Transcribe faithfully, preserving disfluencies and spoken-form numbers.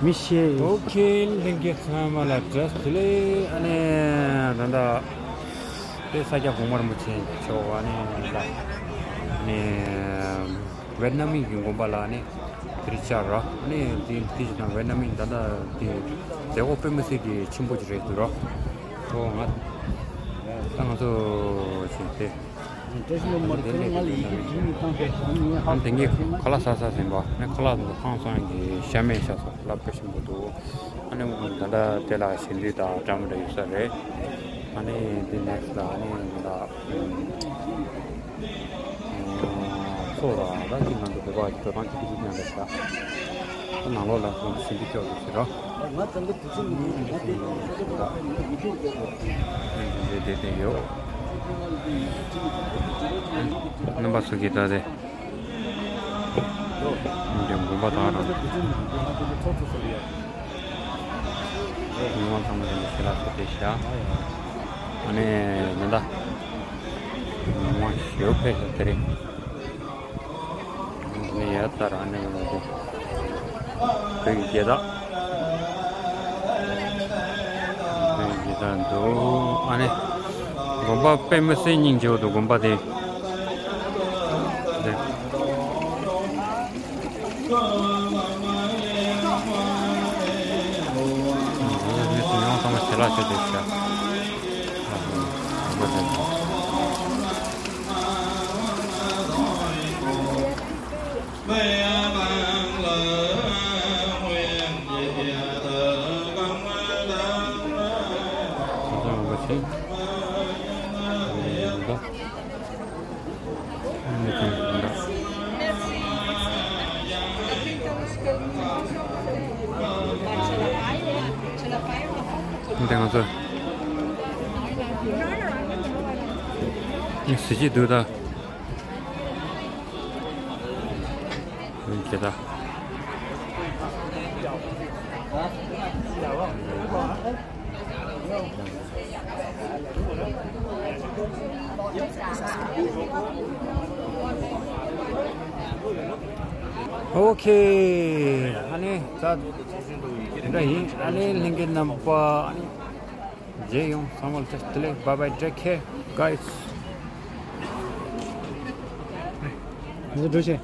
མི་ཤེས། ཨོ་ཁེ། ལྷན་རྒྱས་ཚང་མ་ལ་བཀྲ་ཤིས་བདེ་ལེགས། ཨ་ནི་ད་ལྟ་དེ་ས་སྐྱ་གོང་མ་རིན་པོ་ཆེ་མཆོག་ཨ་ནི་ད་ལྟ་ཨ་ནི་ཝེད་ནམ་མི་གི་དགོན་པ་ལ་ཨ་ནི་དེ་རིང་བཅར་རོ། ཨ་ནི་དེ་དེ་བཞིན་ཝེད་ནམ་མི་ད་ལྟ་དེ་མཛད་སྒོ་དཔེ་མི་སྲིད་ཀྱི་ཆེན་པོ་ཅིག་རེད་འདུག་རོ། ཨོ་ང་ད་ང་ཚོ་ཞིག་དེ། བཀྲ་ཤིས་ལྷུན་པོ་ཁྱེད་རང་ང་ལ་ཡི་གེ་བྲིས་ནས་བཏང་ཤོག་ཨ་ནི་ངས་ཧ་ཨ་ནི་དེང་གི་ཁ་ལག་ཟ་ས་ཟིན་པ་ནི་ཁ་ལག་ཚོ་ཧང་སང་གི་ཤ་མེད་ཤ་ཚོ་ལབ་དཔེ་ཞིམ་པོ་འདུག་ཨ་ནི་ད་ལྟ་དེ་ལ་ཞལ་འདྲི་དང་འདྲ་མི་འདྲ་ཡོད་ས་རེད། ཨ་ནི་འདི་ནེག་སི་ལ་ཨ་ནི་ད་ཚོ་ལ་ད་ཅིག་ང་ཚོ་བོད་པ་འགྲོ་སྟངས་ཅིག་ཅིག་ཀྱང་རེད་ཤག་ནང་ལོགས་ལ་ཁོང་ཞིབ་འཇུག་སྐྱོར་དུ་ཟེར་རོ། ང་ཚང་གི་དུས་ཚོད་མི་འདུག་ང་དེ་ཚོ་ཚོ་ཚོ་མི་འདུག་དེ་དེ་དེ་ཡོད། རྣམ་པ་ཚོ་གིས་ད་དེ་འདི་དགོན་པ་དག་རང་མི་མང་ཚང་མ་དེ་འདྲ་ཞལ་ལག་ཟ་བསྡད་ཤག་ཨ་ནི་ད་ལྟ་མི་མང་ཞེ་པོ་ཕེབས་ཤག་དེ་རིང་། ནི་ཡ་ད་ར་ནི་ཡོད་ནི་དེ། བོད་ཀྱི་རྒྱལ་དར། བོད་ཀྱི་རྒྱལ་དར་འདུག་ཨ་ནི། དགོན་པ་དཔེ་མི་སྲིད་སྙིང་རྗེ་པོ་འདུག་དགོན་པ་དེ། དེ། མི་སུ་ཡོང་ཚང་མ་ཞལ་ལག་མཆོད་དེ་བྱ། དགོན་པ་དེ། འདི་ང་ཚོ་གཟི་བརྗིད་འདུག་ད། ཡིན་གྱི་ད། ཨོ་ཁེ། ཨ་ནི་ད་འདྲ་ཡིན། ཨ་ནི་ལྷན་རྒྱས་རྣམ་པ་ཨ་ནི། མཇལ་ཡོང་ཚང་མ་ལ་བཀྲ་ཤིས་བདེ་ལེགས། Bye bye, take care, guys. ང་ཚོ་འགྲོ་ཆེ།